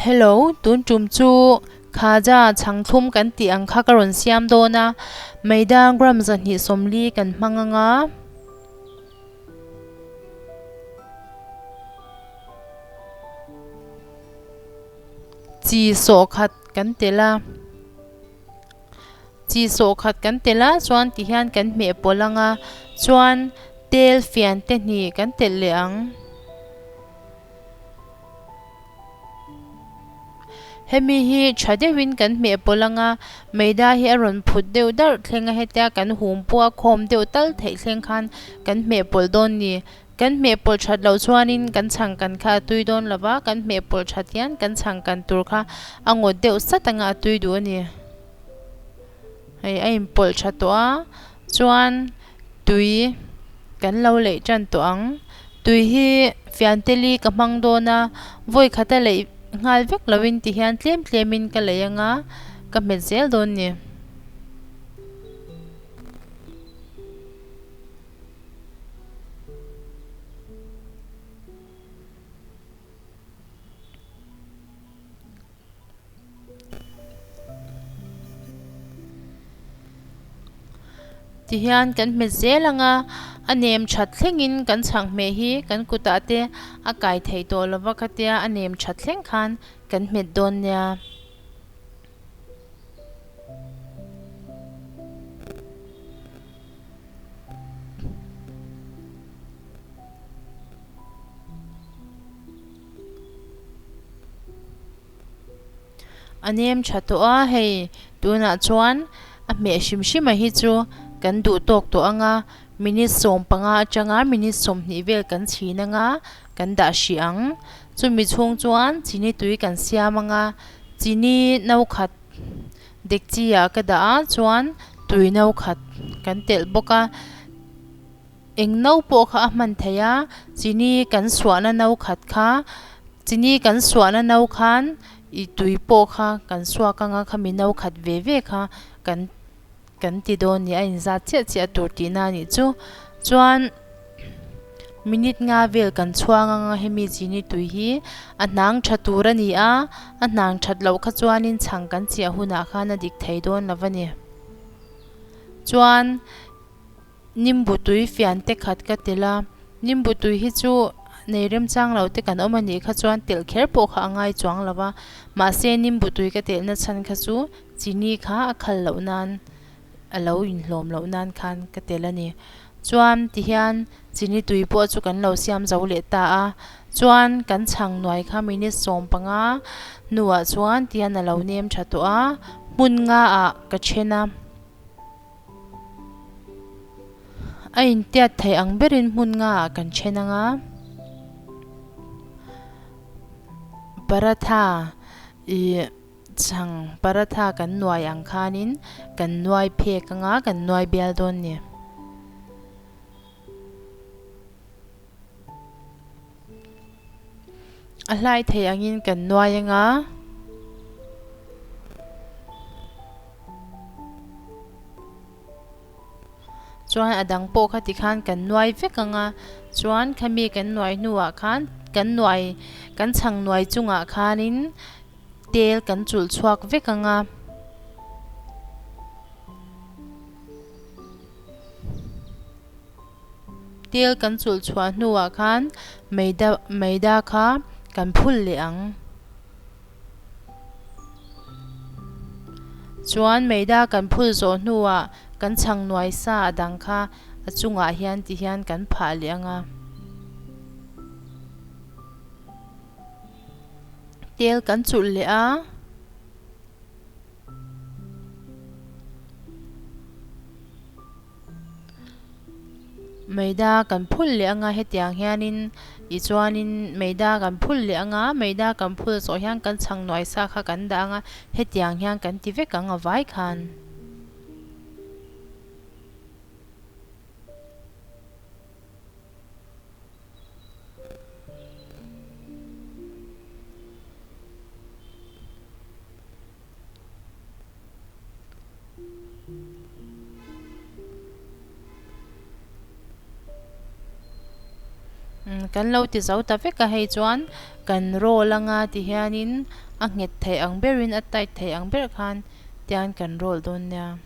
Hello, tun tum chu Khaja chhangthlum kan tih ang kha ka rawn siam dawn a, maida gram 240 kan hmang ang a. Chi sawhkhat kan telh a, chi sawhkhat kan telh a chuan ti hian kan hmeh pawlh ang a, chuan tel fian te hnih kan telh leh ang. Hemi hi tha deuhin kan hmeh pawlh ang a, maida hi a rawn phut deuh darh thleng a hetia kan hum pawh a khawm deuh tal theih thleng khan kan hmeh pawlh dawn ni. Kan hmeh pawlh that loh chuanin kan chhang kan kha a tui dawn lo va, kan hmeh pawlh that hian kan chhang kan tur kha a ngawt deuh sat anga a tui duh a ni. Hei a inpawlh tha tawh a, chuan tui kan lo leih tan tawh ang. Tui hi fianteli ka hmang dawn a, vawi khata leih nghal vek loin ti hian tlem tlemin ka leih anga ka hmet zel dawn ni. Tihian kan hmet zel ang a, a nem that thlengin kan chhang hmeh hi kan kutah te a kai thei tawh lo va khatia a nem that thleng khan kan hmet dawn nia. A nem tha tawh a hei tunah chuan a hmeh hrim hrim a hi chu kan duh tawk tawh ang a minute 15 atanga minute 20 vel kan chhin ang a kan dah hrih ang chumi chhung chuan chini tui kan siam ang a chini no khat dekchi ah ka dah a chuan tui no khat kan telh bawk a. Eng no pawh kha a hman theih a, chini kan suahna no khat kha, chini kan suahna no khan ih tui pawh kha kan suak anga khami no khat ve ve kha kan kan ti dawn ni a inzat chiah chiah tur tihna a nih chu. Chuan minute nga vel kan chhuang anga hemi chini tui hi a hnang tha tur a ni a, a hnang that loh kha chuanin chhang kan chiah hunah khan a dik thei dawn lo a ni. Chuan. Nimbu tui fian te khat ka telh a, nimbu tui hi chu nei remchang lo te kan awm a nih kha chuan telh kher pawh kha a ngai chuang lo va, mahse nimbu tui ka telh na chhan kha chu chini kha a khal loh nan a lo inhlawm loh nan khan ka telh a ni. Chuan tihian chini tui pawh chu kan lo siam zo leh ta a, chuan kan chhang nuai kha minute 15 hnuah chuan tihian a lo nem tha tawh a, hmun nga ah ka then a. A intiat theih ang berin hmun nga ah kan then ang a, paratha ih chhang paratha kan nuai ang khanin kan nuai phek ang a kan nuai bial dawn a ni. A hlai thei angin kan nuai ang a. Chuan a dang pawh kha tikhan kan nuai vek ang a. Chuan khami kan nuai hnuah khan kan nuai kan chhang nuai chungah khanin tel kan chulh chhuak vek ang a. Tel kan chulh chhuah hnuah khan maida maida kha kan phul leh ang. Chuan maida kan phul zawh hnuah kan chhang nuai sa a dang kha a chungah hian ti hian kan phah leh ang a. Tel kan chulh leh a. Maida kan phul leh anga hetiang hianin tichuanin maida kan phul leh anga maida kan phul zawh hian kan chhang nuai sa kha kan dah anga hetiang hian kan ti vek ang a vai khan. Kan lo ti zo ta vek a hei chuan kan roll anga ti hianin. A nghet thei ang berin a tight thei ang ber khan tian kan roll dawn nia.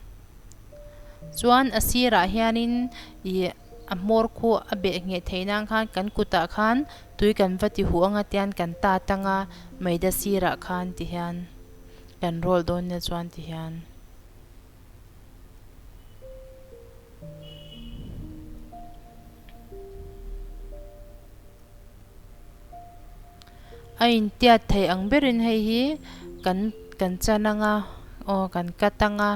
Chuan a sirah hianin ih a hmawr khu a beh ngheh theih nan khan kan kutah khan tui kan va ti huh anga tian kan tat anga maida sirah khan ti hian kan roll dawn nia chuan ti hian. A intiat thei ang berin hei hi kan kan chan anga aw kan cut anga.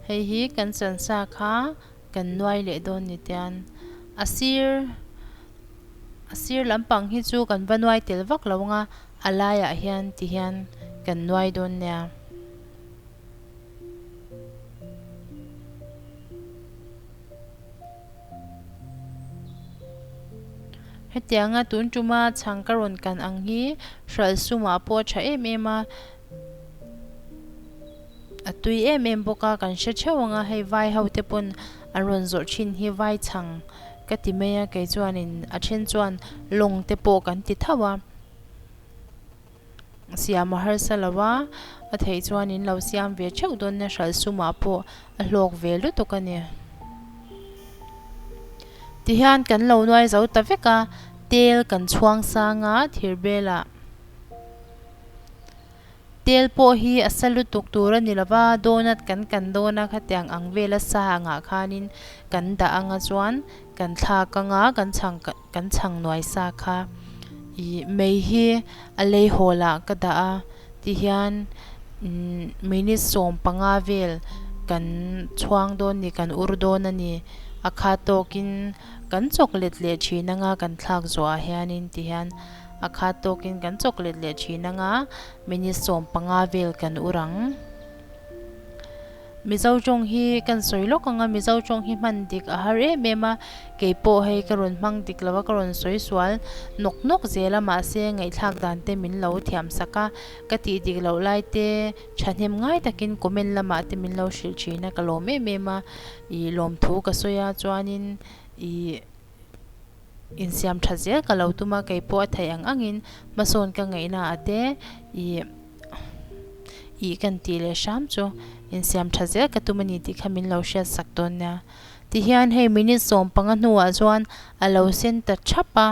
Hei hi kan chansa kha kan nuai leh dawn ni tian a sir a sir lampang hi chu kan va nuai tel vak lo ang a a laiah hian ti hian kan nuai dawn nia. Hetianga tun tuma chhang ka rawn kan ang hi hralh sumah pawh a tha em em a, a tui em em bawk a, kan hre theuh ang a, hei vai ho te pawn an rawn zawrh thin hi vai chhang ka ti mai a, kei chuanin a then chuan lawng te pawh kan ti tho a. Siam a harsa lo a, a theih chuan in lo siam ve theuh dawn nia hralh sumah pawh a hlawk ve lutuk a ni. Tihian kan lo nuai zo ta vek a, tel kan chhuang sang a thir belah. Tel pawh hi a sa lutuk tur a ni lo va, donut kan kan dawn a khatiang ang vela sa angah khanin kan dah anga chuan kan thlak anga kan chhang kan chhang nuai sa kha ih mei hi a lei hawl ah ka dah a tihian imm minute 15 vel kan chhuang dawn ni kan ur dawn a ni a khat tawkin kan chawk let leh thin anga kan thlak zawh ah hianin tihian a khat tawkin kan chawk let leh thin anga minute 15 vel kan ur ang. Mizo tawng hi kan sawi lawk ang a, Mizo tawng hi hman dik a har em em a, kei pawh hei ka rawn hmang dik lo a, ka rawn sawi sual nawk nawk zel a, mahse ngaihthlak dan te min lo thiam sak a, ka tih dik loh lai te thahnem ngai takin comment lamah te min lo hrilh thin a, ka lawm em em a, ih lawmthu ka sawi a, chuanin ih. Insiam tha zel ka lo tum a, kei pawh a theih ang angin hmasawn ka ngaihna ah te ih ih kan tih leh hram chu insiam tha zel ka tum a ni tih kha min lo hriat sak dawn nia. Tihian hei minute 15 hnuah chuan a lo sen ta thap a,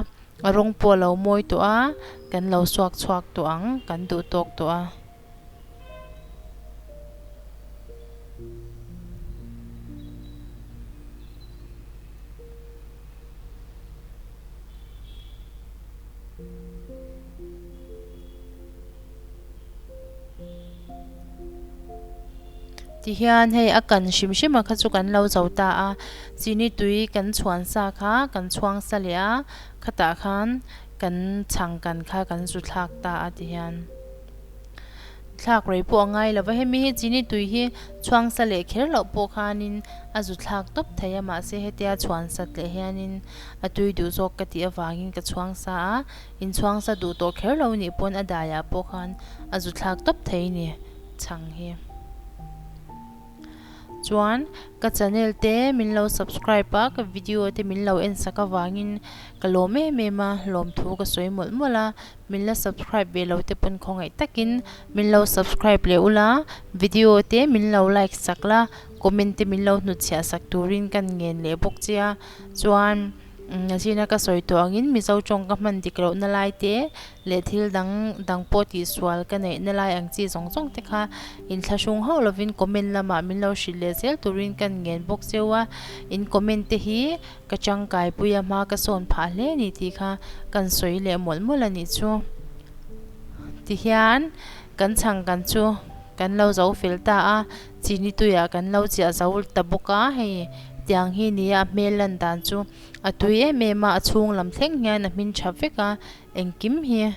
a rawng pawh a lo mawi tawh a, kan lo suak chhuak tawh ang, kan duh tawk tawh a. Tihian hei a kan hrim hrim a kha chu kan lo zo ta a, chini tui kan chhuan sa kha kan chhuang sa leh a, khatah khan kan chhang kan kha kan zu thlak ta a tihian. Thlak rei pawh a ngai lo va, hemi hi chini tui hi chhuang sa leh kher loh pawh khanin a zu thlak tawp thei a, mahse hetia chhuan sat leh hianin a tui duh zawk ka tih avangin ka chhuang sa a, inchhuang sa duh tawh kher lo nih pawn a daiah pawh khan a zu thlak tawp thei ni chhang hi. Chuan ka channel te min lo subscribe a, ka video te min lo en sak avangin ka lawm em em a, lawmthu ka sawi mawlh mawlh a, Min la subscribe ve lo te pawn khawngaih takin min lo subscribe leh ula, video te min lo like sak la, comment te min lo hnutchhiah sak turin kan ngen leh bawk che a, chuan zina ka sawi tawh angin Mizo tawng ka hman dik loh na lai te leh thil dang dang pawh tihsual ka neih na lai ang chi zawng zawng te kha inthlahrung hauh lovin comment lamah min lo hrilh leh zel turin kan ngen bawk cheu a, in comment te hi Ka tangkai pui a hma ka sawn phah hle ni tih kha kan sawi leh mawlh mawlh a nih chu. Tihian kan chhang kan chu kan lo zo fel ta a, chini tuiah kan lo chiah zo ta bawk a, hei tiang hi nia a hmel lan dan chu a tui em em a, a chhung lam thleng hian a hmin tha vek a, engkim hi.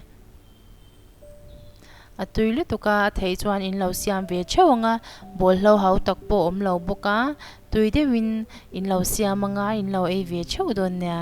A tui lutuk a, a theih chuan in lo siam ve theuh ang a, bawlhlo hau tak pawh a awm lo bawk a, tui deuhin in lo siam ang a, in lo ei ve theuh dawn nia.